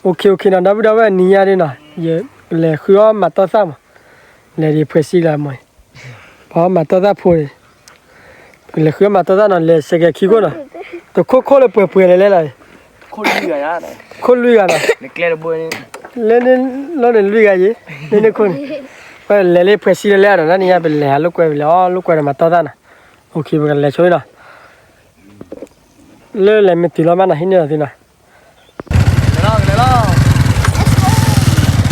အိၣ်ခ့အိၣ်ခ့နီၤ ဒီပုၢ်ဒီဝဲၢ် နံၤညါဒ်နီၤ ယလဲၤဃုအီၣ်မၤတီၢ်သၣ်မး, လဲၤဒံးဖှဲးစံလၢမး, ပှၤအီၣ်မၤတီၢ်သၣ်ဖိန့ၣ်, လဲၤဃုအီၣ်မၤတီၢ်သၣ်နီၤ လဲၤစဲးကဲၤခံခိၣ်နီၤ, တခိၣ်ခိၣ်လၢပှဲၤပှဲၤလဲၤလဲၤလီၤ, ခိၣ်လွံၢ်ဂၤနီၤ, လၢန့ၣ်လွံၢ်ဂၤယ့, လၢန့ၣ်ခိၣ်န့ၣ်, ပလဲၤလၢဖှဲးစံလၢလဲၤနီၤ နံၤညါ ပလဲၤဟးလိာ်ကွဲ ပလဲၤအီၣ်လိာ်ကွဲဒီးမၤတီၢ်သၣ်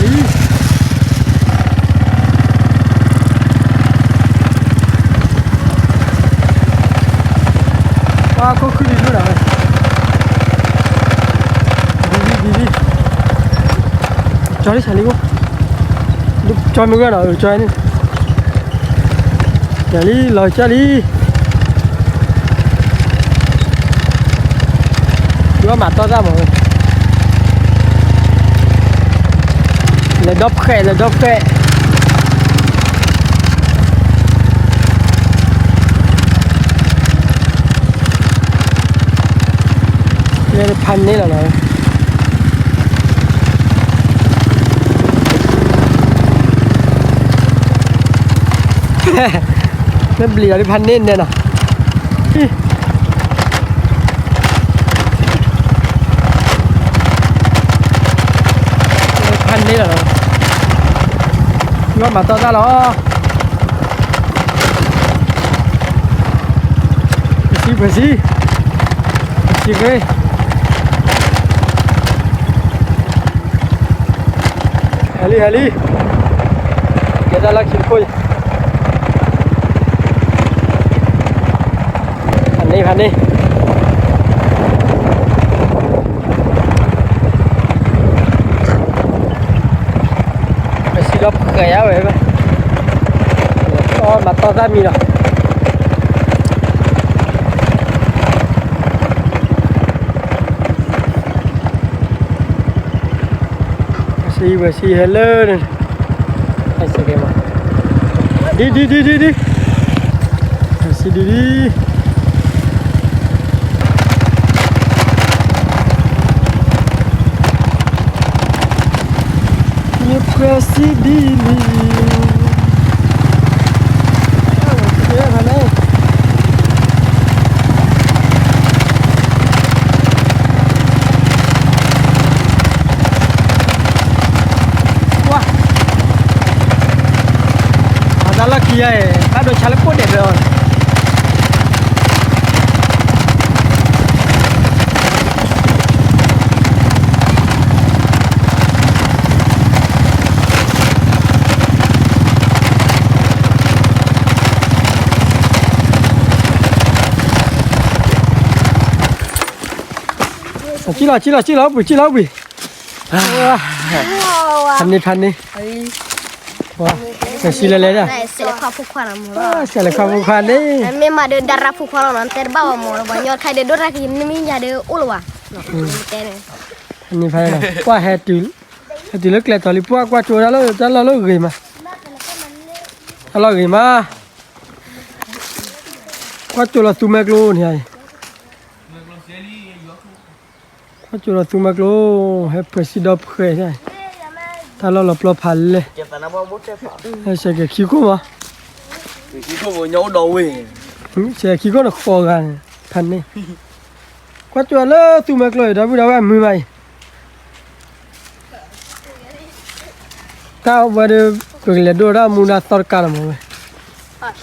နီၤ, အိၣ်ခ့ ပကလဲၤဆိနီၤ လၢလဲၤမ့ၢ်တုၤလီၤမးနီၤ ဟံးန့ၢ်လီၤသုနီၤ, လဲၤလီၤ, လဲၤလီၤ, လဲၤလံ, ပှၤခိၣ်ခုၣ်လံလိၣ်ဒၣ်ဝဲ, ဒ်လံ ဒ်လံ, ကၠီလံ ဆၣ်လံအိၣ်, ကၠီမ့ၢ်ဝဲနီၤ ကၠီန့ၣ်, လဲၤလံ လီၤကၠီလံ ယမၤတီၢ်သၣ်မးဝဲ, လဲၤဒီဖှဲး လဲၤဒီဖှဲး, လဲၤဖးန့ၢ်လီၤနီၤ, မ့ၢ်ဘျံးအီၤဒ်ဖးန့ၢ်နဲနီၤ ဖးန့ၢ်လီၤနီၤ, ယမၤတီၢ်သၣ်လီၤ, ဖှဲးစံ ဖှဲးစံ, ဖှဲးစံဂ့ၤ ဟဲလံ ဟဲလံ, ကဲတၢ်လီၢ်ခံတခိၣ်အံၤ, ဖးန့ၢ် ဖးန့ၢ်, ပစံးဒီးဖှဲးယါဝဲ, အီၣ်မၤတီၢ်သၣ်မံၤလီၤ. စံဝဲစံဟဲလၢန့ၣ်, ဒ်ဒ်ဒ်ဒ်ဒ်, စံဒ်ဒ်, ယဖှဲးစံဒ်လံ, အတၢ်လီၢ်ခံယါအံၤ ဘၣ်ဒိဆါလၢကိၣ်ဒဲးဘၢအီၤ ကံၣ်လီၤ ကံၣ်လီၤ ကံၣ်လီၤ ပှံၤ ကံၣ်လီၤ ပှံၤ, ဖးန့ၢ် ဖးန့ၢ်, ပှၤ စံးလဲၤလဲၤဒၣ်, စဲးလဲၤခီၣ်ဖိခွါန့ၣ်, မ့ၢ်မၤဒီး ဒါရါဖိခွါလီၤနီၤ တဲတဘၣ်ဝဲမး ပှၤညီတခါဒီး ဒိၣ်တၢ်က့ၤ နမ့ၢ်ယၤဒီးအိၣ်လၢၤဘၣ်, ဖးန့ၢ် ဖးန့ၢ်, ကွၢ်ဟဲတုၤ, ဟဲတုၤလၢကျဲတီၤလံ ပှၢ်ကွၢ်ကၠိဒၣ်လၢတၢ်လီၢ်လၢဂ့ၤမး, တၢ်လီၢ်ဂ့ၤမး, ကွၢ်ကၠိလီၤသူမဲာ်ကျိန့ၣ်, ကွၢ်ကၠိလီၤသူမဲာ်ကျိ, ဟဲဖှဲးစံဒီဖှဲး, တၢ်လီၢ်လီၤပျီဖးလဲၢ်, ဟဲစဲးကဲၤခံခိၣ်မး, စဲးခံခိၣ်န့ၣ်ဃိးဂၤန့ၣ်, ဖးန့ၢ်, ကွၢ်ကၠိလီၤသူမဲာ်ကျိအံၤ ဒီပုၢ်ဒီဝဲၢ်မုာ်မးအံၤ တၢ်ဝဲဒီး ပကလဲၤဒိၣ်တၢ်မူဒါသီတကးလီၤမးဝဲ,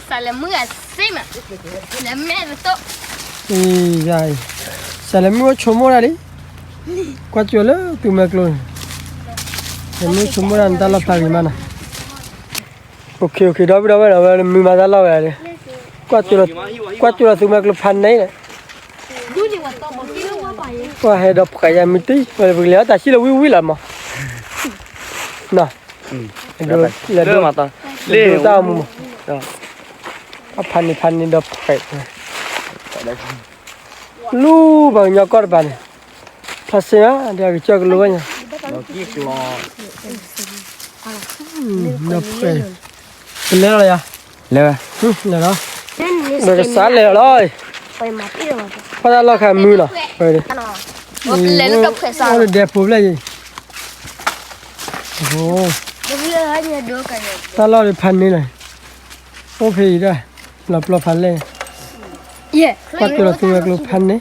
စးလဲၤမုၢ်အိၣ်ဆိကမိၣ်ဒၣ်လံ, ကွၢ်ကၠိလၢသူမဲာ်ကျိန့ၣ်, လဲၤမုၢ်ဆိကမိၣ်ဒၣ်နတၢ်လီၢ်ဖျါဂ့ၤမးနီၤ, အိၣ်ခ့အိၣ်ခ့ ဒီပုၢ်ဒီဝဲၢ်နီၤ ဝဲမုာ်မးတၢ်လီၢ်ဝဲ, ကွၢ်ကၠိလီၤသူမဲာ်ကျိဖးန့ၢ်န့ၣ် ကွၢ်ဟဲဒီးဖှဲးယါမုၢ်တံၢ် ဝဲပကလဲၤအီၣ်တၢ်ဆံၣ်လၢဝံၣ်ဝံၣ်လီၤမး, လဲၤဒိၣ်တၢ်မူမး, အဖးန့ၢ်ဖးန့ၢ်ဒီးဖှဲး, လူၤပှၤကညီကီၢ်တပၤန့ၣ်, ဖျါစ့ၢ်ဧါ ဒီးကစၢၢ်ကလိဝဲညါ, ဒီးဖှဲး, ပလဲၤလီၤယၤ, လဲၤဝဲ, လဲၤလီၤ, ဒီးကစးလဲၤလီၤလီၤ, ဖီၣ်တၢ်လီၢ်ခါမုၢ်လီၤ, လဲၤလၢဒၢးဖိဖျဲၣ်အံၤ, တၢ်လီၢ်ဒုးဖးန့ၢ်လီၤ, အိၣ်ဖဲအံၤဒၣ်, လီၤပျီဖးလဲၢ်, ကွၢ်ကၢလီၤသူဝဲကျိဖးန့ၢ်,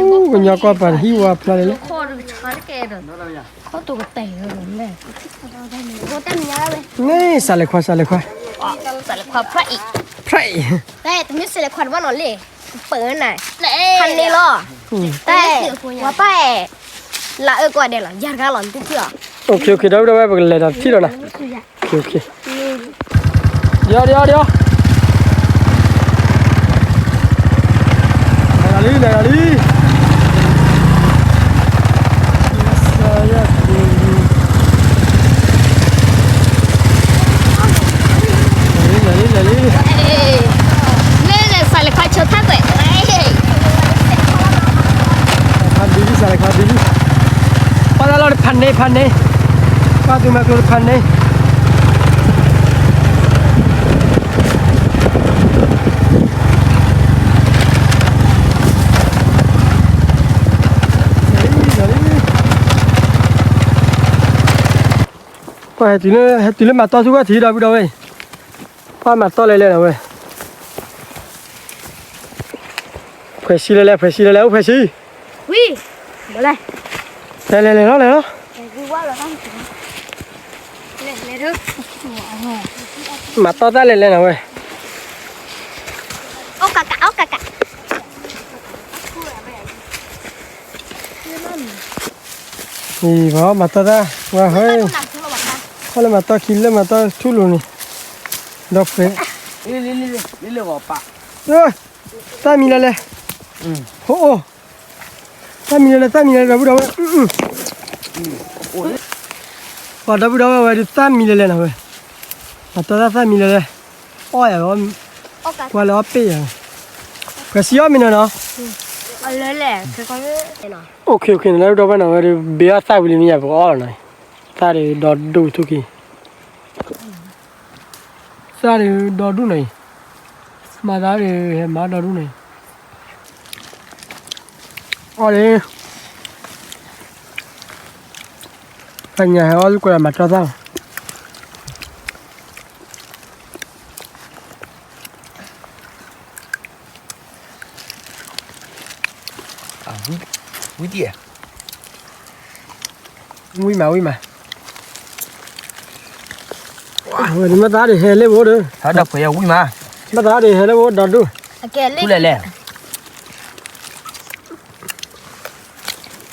ကညီကီၢ်ပၤတဟံၣ်ဝါဖျါလဲၣ်လၢ န့ၣ် စးလဲၤခွါ စးလဲၤခွါ, ဖျါအံၤ, ဖးန့ၢ်လီၤ, တၢ်, ဝဲပၢ်အဲၣ်, လၢအၢကိးဂၤဒဲးလီၤ, ယၤတဂၤလီၤ, နသုထံၣ်အီၤ, ဒီပုၢ်ဒီဝဲၢ် ပကလဲၤဒီးထံၣ်ဒီးနၤ, ဒံအီၤ ဒံအီၤ ဒံအီၤ, လဲၤဒီးလံ လဲၤဒီးလံ. ဖးဒံလံ စးလဲၤခွါဒံလံ, ပှၤလၢလီၤတဖးန့ၣ် ဖးန့ၣ်, ပှၤသူမၤကျိၤတဖးန့ၣ်. ပှၤဟဲတုၤလၢ ဟဲတုၤလၢမၤတီၢ်ဆူၣ်ကွၢ်ထံး ဒီပုၢ်ဒီဝဲၢ်, ပှၤမၤတီၢ်လဲၤလဲၤနၤဝဲ, ဖှဲးဆံလဲၤလဲၤ ဖှဲးဆံလဲၤလဲၤ အိၣ်ဖှဲးဆံ, ဝံၤ, လဲၤလဲၤလဲၤလီၤ လဲၤလီၤ. မၤတီၢ်တၢ်လဲၤလဲၤနၤဝဲ, အိၣ်ကးကး အိၣ်ကးကး. အံၤ ပှၤမၤတီၢ်တၢ် ဝဲဟဲ, ဟဲလၢမၤတီၢ်ခံ လၢမၤတီၢ်ထူၣ်လိၤန့ၣ်, ဒီးဖှဲး, တၢ်မံၤလဲၤလဲၤ, ဟိအိၣ်, တၢ်မံၤလဲၤလဲၤ တၢ်မံၤလဲၤလဲၤ ဒီပုၢ်ဒီဝဲၢ်, ပှၤဒီပုၢ်ဒီဝဲၢ်ဝဲဒုး တၢ်မံၤလဲၤလဲၤနၤဝဲ, မၤတီၢ်တၢ်တၢ်မံၤလဲၤလဲၤ, အီၣ်ယၤ, ကွၢ်လၢအီၣ်ပ့ၣ်ယၤ, ပှဲၤစံအီၣ်မ့ၤနီၤနီၤ, အိၣ်ခ့ အိၣ်ခ့ နလၢဒီပုၢ်ဒီဝဲၢ်နၤဝဲဒုး ဘ့အီၣ်သၣ်ဝံၤလံမ့ၢ်ယၤ ပကအီၣ်လီၤနီၤ, သၣ်ဒုးဒီဒူၣ်ထူၣ်က့ၤ သၣ်ဒုးဒီဒူၣ်နီၤအံၤ, မၤသးဒုးဟဲမၤဒီဒူၣ်နီၤအံၤ, အီၣ်လံ, တညါဟဲအီၣ်လၢကွဲးမၤတီၢ်သၣ်လီၤ. ဝံၤတံၢ်, ဝံၤမး ဝံၤမး, ဝဲဒုးမ့ၢ်သးဒုးဟဲလၢဝဲဒီး, ဝံၤမး, မ့ၢ်သးဒုးဟဲလၢဝဲဒီဒူၣ်, လဲၤလဲၤ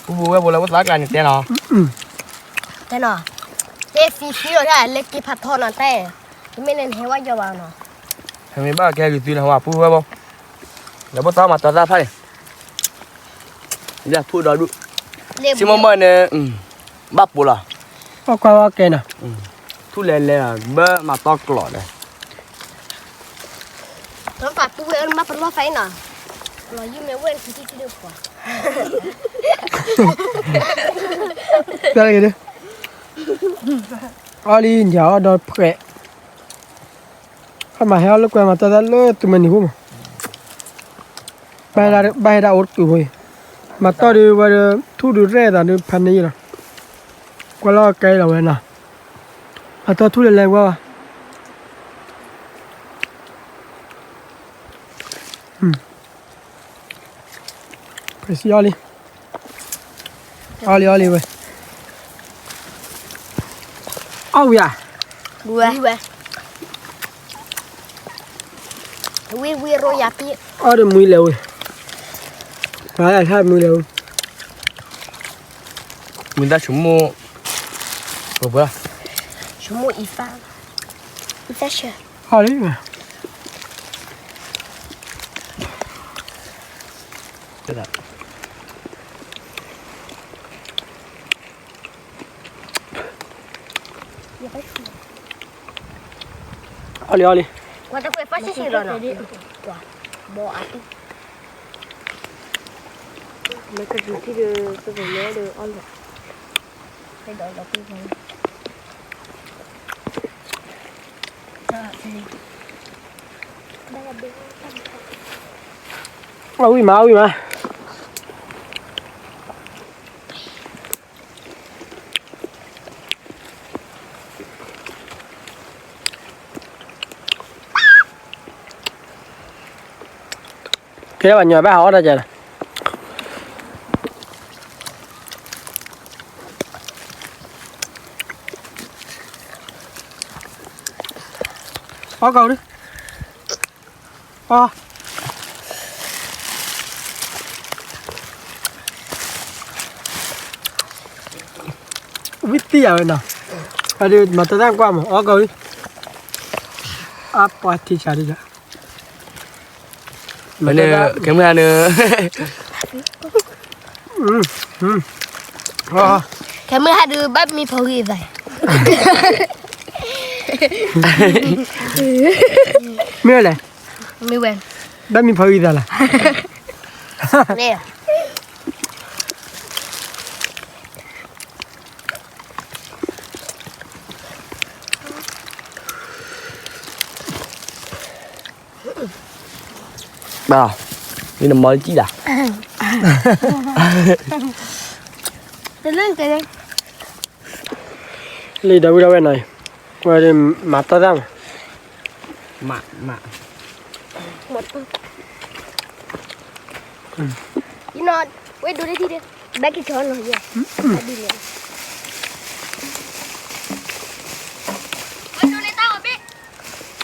ပူၤပူၤဝဲပူၤလၢပသးကျါန့ၣ်တဲနီၤ, တဲနီၤ, တဲသံသံလီၤတၢ်လၢက့ၤဖးထီနီၤတဲ, တမ့ၢ်လၢနဟဲဝဲယီၤဘၣ်နီၤ, ဟဲမ့ၢ်ဘၣ်ကဲဂ့ၤသုလၢဟဲဝဲပူၤဝဲဘၣ်, လၢပသးမၤတီၢ်သၣ်ဖးန့ၣ်, လၢထူၣ်ဒီဒူၣ်, စံမိၢ်မၢ်န့ၣ်, ဘၣ်ပိာ်လီၤ, အီၣ်ကွၢ်ဝဲကဲနီၤ, ထူၣ်လဲၤလဲၤလီၤ ဘၣ်မၤတီၢ်ကျိာ်ဒီး ပှၤပူၤဝဲမၤပလီၢ်သးအံၤနီၤ, လီၤယုၢ်မ့ၢ်ဝဲၢ်ထံထံထံဒီးပှၤ, အီၣ်လံ ယၤအီၣ်ဒီဖှဲး, ခီမၤဟဲအီၣ်လၢကွဲးမၤတီၢ်သၣ်လၢသုးမုၢ်နံၤဖိမး, ဘၣ်ဟဲဒၣ်အိၣ်တကုးဖိအံၤ, မၤတီၢ်ဒုးဝဲဒီး ထူၣ်ဒုးရဲၣ်သးဒုးဖးန့ၢ်ယဲလီၤ, ကွၢ်လီၤကဲလီၤဝဲနီၤ, မၤတီၢ်ထူၣ်လဲၤလဲၤကွၢ်ဘၣ် ဖဲစံအီၣ်လံ, အီၣ်လံ အီၣ်လံဝဲ, အီၣ်ဝံၤဧါ, ဝံၤဝဲ, ဝံၤဝံၤရိယၤပံ, အီၣ်ဒီးမှံလဲၤဝဲ, ပှၤလၢအထါမှံလဲၤဝဲ, မ့ၢ်တၢ်ဆိကမိၣ်, ပှၤ, ဆိကမိၣ်အံၤသၣ်, အံၤသၣ်ဆၢ, အီၣ်လံ အီၣ်လံ အီၣ်လံ, ဝဲတကွဲးဖးဆံးဆံးလီၤနီၤ, ဘီအါတံၢ်, မ့ၢ်ကဒုးထံဒီး ပကလဲၤဒီးအီၣ်လီၤ, ဖဲဒီးလီၤပှံၤဖဲလီၤ. အဝံၣ်မး အဝံၣ်မး. ကဲ ဘၣ်ညီဘၣ်ဟးအီၣ်တၢ်ကဲလီၤ. အီၣ်ကီးဒုး အီၣ် ဝံၣ်သံယၤဝဲနီၤ, အဒုးမၤတၢ်တၢ်ကွၢ်မး အီၣ်ကီးဝံၣ်, အပှၤထံဆးဒံး, မ့ၢ်န့ၣ် ကဲမုၢ်ဟါန့ၣ် ခဲမုၢ်ဟါဒုး ဘၣ်မံဖီဂံၢ်သး, မ့ၢ်လဲၣ်, မ့ၢ်ဝဲ ဘၣ်မံဖီဂံၢ်သးလီၤ. ဘၣ်, မ့ၢ်နမီၤလၢကံၣ်ဒၣ်, လံဒီပုၢ်ဒီဝဲၢ်နီၤ, ဝဲဒၣ်မၤတီၢ်တၢ်မး, မး, မး, ဝဲဒိးန့ၢ်ထံဒၣ်, ဘၣ်က့ၤဆီနီၤ,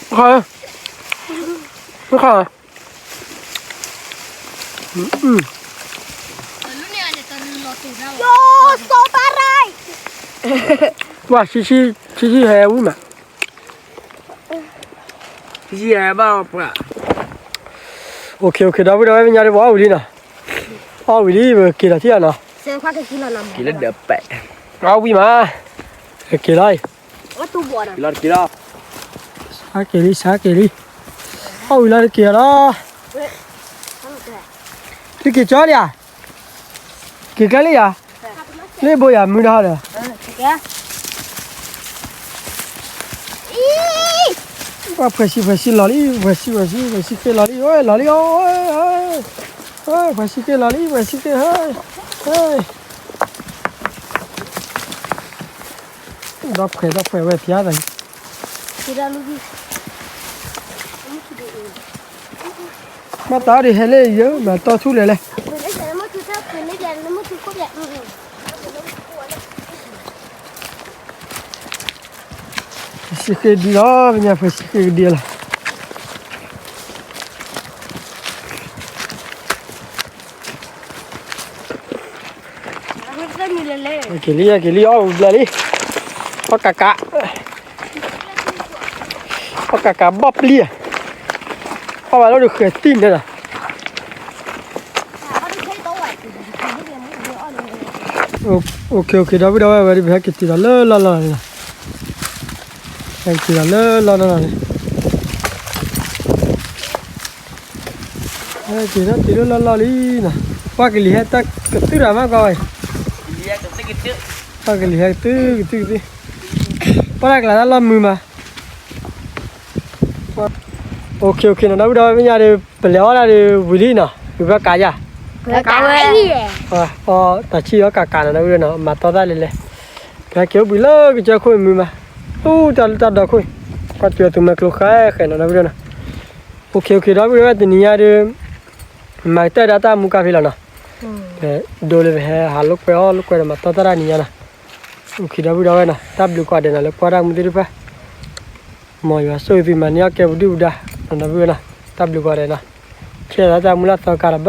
ခါ, ခါ, ပှၤဆံဆံ, ဆံဆံဟဲဝံၣ်မး, ဆံဆံဟဲဘၣ်ပှၤ, အိၣ်ခ့ အိၣ်ခ့ ဒီပုၢ်ဒီဝဲၢ် မဲာ်ညါဒုး ပှၤအီၣ်ဝံၤလံနီၤ, အီၣ်ဝံၤလံ ပက့ၤလီၤထံၣ်အီၤနီၤ, က့ၤလၢဒၢးပဲာ်, အီၣ်ဝံၤမး, က့ၤလီၤအံၤ, ဆါက့ၤလံ ဆါက့ၤလံ, အီၣ်ဝံၤလီၤတက့ၤအီၤလီၤ, သုက့ၤကၠီလံဧါ, က့ၤကျဲလံဧါ, လၢဘိယၤမုၢ်တဟါဒီး ပှၤဖှဲးဆံဖှဲးဆံလီၤလံ ဖှဲးဆံဖှဲးဆံဖှဲးဆံဃ့လီၤလံ လီၤလံ ဖှဲးဆံဃ့လီၤလံ ဖှဲးဆံဃ့ ဒီဖှဲးဒီဖှဲးဝဲဖျါသး မ့ၢ်တၢ်ဒုးဟဲလၢယၤ မၤတီၢ်ထူလဲၣ်လဲၣ် ဖှဲးဆံဃ့ဒံးလီၤ ပညါဖှဲးဆံဃ့ကဒံးလီၤ က့ၤလံ က့ၤလံ အီၣ်ဘျဲၣ်လံ အီၣ်ကးကး အီၣ်ကးကးဘီၣ်ပျံၤ အီၣ်ဘၣ်လီၤဒုးဃဲၤတံၢ်န့ၣ်လီၤ အိၣ်ခ့ အိၣ်ခ့ ဒီပုၢ်ဒီဝဲၢ်ဝဲဒၣ် ပဟဲက့ၤတုၤဒီးလၢလီၢ်လီၢ်န့ၣ်လီၤ ဟဲက့ၤဒီးလၢလီၢ်လီၢ်လီၢ်န့ၣ် ဟဲက့ၤဒီးတုၤလၢလီၢ်လီၢ်လံနီၤ ပှၤကလံၤဟဲတၢ်ကတုၤရၤမးကီဝဲ ပှၤကလံၤဟဲကတုၤကတုၤကတုၤ ပှၤတၢ်ကျါတၢ်လီၢ်မုာ်မး အိၣ်ခ့ အိၣ်ခ့နီၤ ဒီပုၢ်ဒီဝဲၢ် မ့ၢ်ညါဒီး ပလဲၤအီၣ်ဒၣ်ဒီးဝံၤလံနီၤ ဝံၤဘၣ်ကးယၤ အီၣ်တၢ်ဆံၣ်အီၣ်ကးကးနီၤ ဒီပုၢ်ဒီဝဲၢ်နီၤ မၤတီၢ်တၢ်လဲၤလဲၤ ပဟဲက့ၤအိၣ်ဘှံးလၢကစၢၢ်ခိၣ်မုာ်မး အူတၢ်လၢတၢ်ဒီခိၣ် ကွၢ်စၢၤသူမွဲကျိဃဲဃဲနီၤ ဒီပုၢ်ဒီဝဲၢ်နီၤ အိၣ်ခ့ အိၣ်ခ့ ဒီပုၢ်ဒီဝဲၢ် တနံၤညါဒီး မၤကတၢၢ်ဒၣ်တၢ်မူကါဖဲလီၤနီၤ ဒိးလၢပဟဲဟးလိာ်ကွဲအီၣ်လိာ်ကွဲဒီးမၤတီၢ်တၢ်တနံၤညါနီၤ အိၣ်ခ့ ဒီပုၢ်ဒီဝဲၢ်နီၤ တၢ်ဘျုးကိးဂၤဒဲးနီၤ လၢကွၢ်တၢ်မူသ့ၣ်တဖၣ် မ်ယွၤဆိၣ်ဂ့ၤသုမၤန့ၢ်အီၣ်ကဲပဒုၣ်ပဒါ နီၤ ဒီပုၢ်ဝဲၢ်နီၤ တၢ်ဘျုးကိးဂၤဒဲးနီၤ ဆဲးလီၤတၢ်မူလၢသီကါဒီး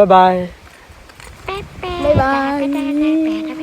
bye bye ဘၣ်ဘၣ်